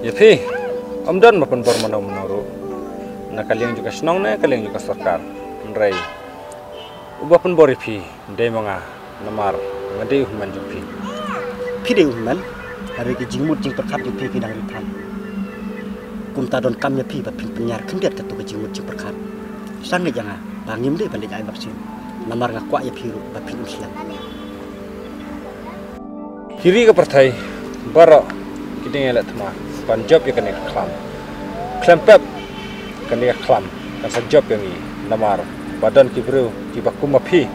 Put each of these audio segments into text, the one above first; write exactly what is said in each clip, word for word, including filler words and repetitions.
Ïa phi, ym don ba pynbor mano mano ruh na ka liang jong ka shnong ne ka liang jong ka sorkar. Hynrei uba pynbor ïa phi dei ma nga, namar nga dei u hynmen jong phi. Phi dei u hynmen, hynrei ki jingmut jingpyrkhat jong phi ki dang ri than. Kumta donkam ïa phi ba phin pynïar khyndiat kato ka jingmut jingpyrkhat. Sngewbha ïa nga ba ngim dei ban leit ai vaccine, namar nga kwah ïa phi ruh ba phin im slem. Ki ri ka pyrthei baroh ki dang ïaleh thma ban jop ïa kane ka khlam. Khlem pep kane ka khlam kan sa jop ïa ngi, namar ba don ki briew kiba kum ma phi.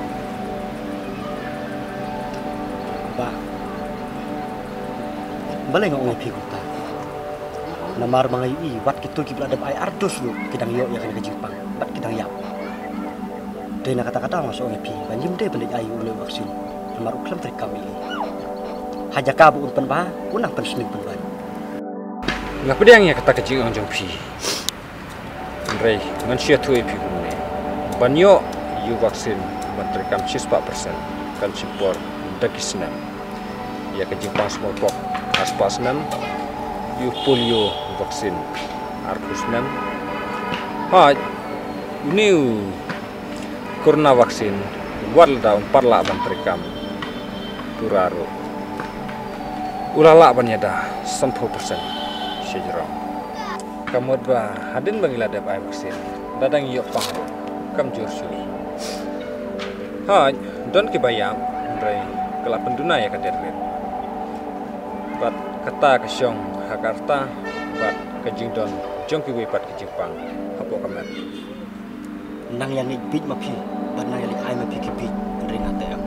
Bah, balei nga ong ïa phi kumta? Namar ma nga ïohi wat kito kiba la dep ai ar dos ruh ki dang ïoh ïa kane ka jingpang bad ki dang ïap. Te na kata ka daw nga sa ong ïa phi ba ngim dei ban leit ai ïa une u vaccine, namar u khlem treikam ïa ngi. Ha jaka ba un pynbha, un nang pynsniew pynban. Nga pdiang ïa kata ka jingong jong phi. Hynrei ngan shu ïathuh ïa phi kumne, ban ïoh ïa u vaccine ban treikam shispah percent kan shim por da ki snem. Ïa ka jingpang smallpox arspah snem, ïa u polio vaccine arphew snem. Hooid, une u corona vaccine, wat lada um pat lah ban treikam pura ruh, u la lah ban ïada sanphew percent shajrong. Ka mut ba hadien ba ngi la dep ai vaccine, lada ngi ïoh pang ruh kam jur shuh. Hooid, don kiba ïap, hynrei ka la pynduna ïa ka death rate. Bad kata ka shong ha ka rta bad ka jingdon jong kiwei pat ki jingpang hapoh ka met. Nang ïa ngeit bieit ma phi bad nang ïa leit ai ma phi ki bieit, hynrei nga te em.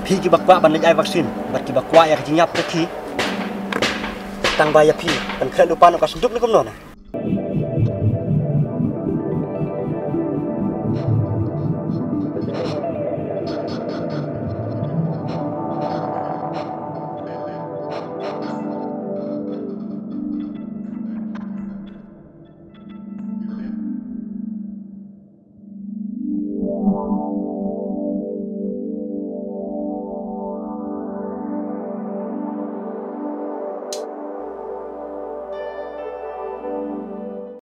Phi kiba kwah ban leit ai vaccine bad kiba kwah ïa ka jingïap ka phi, tang ba ïa phi pynkhreh lypa noh ka synduk ne kumno ne?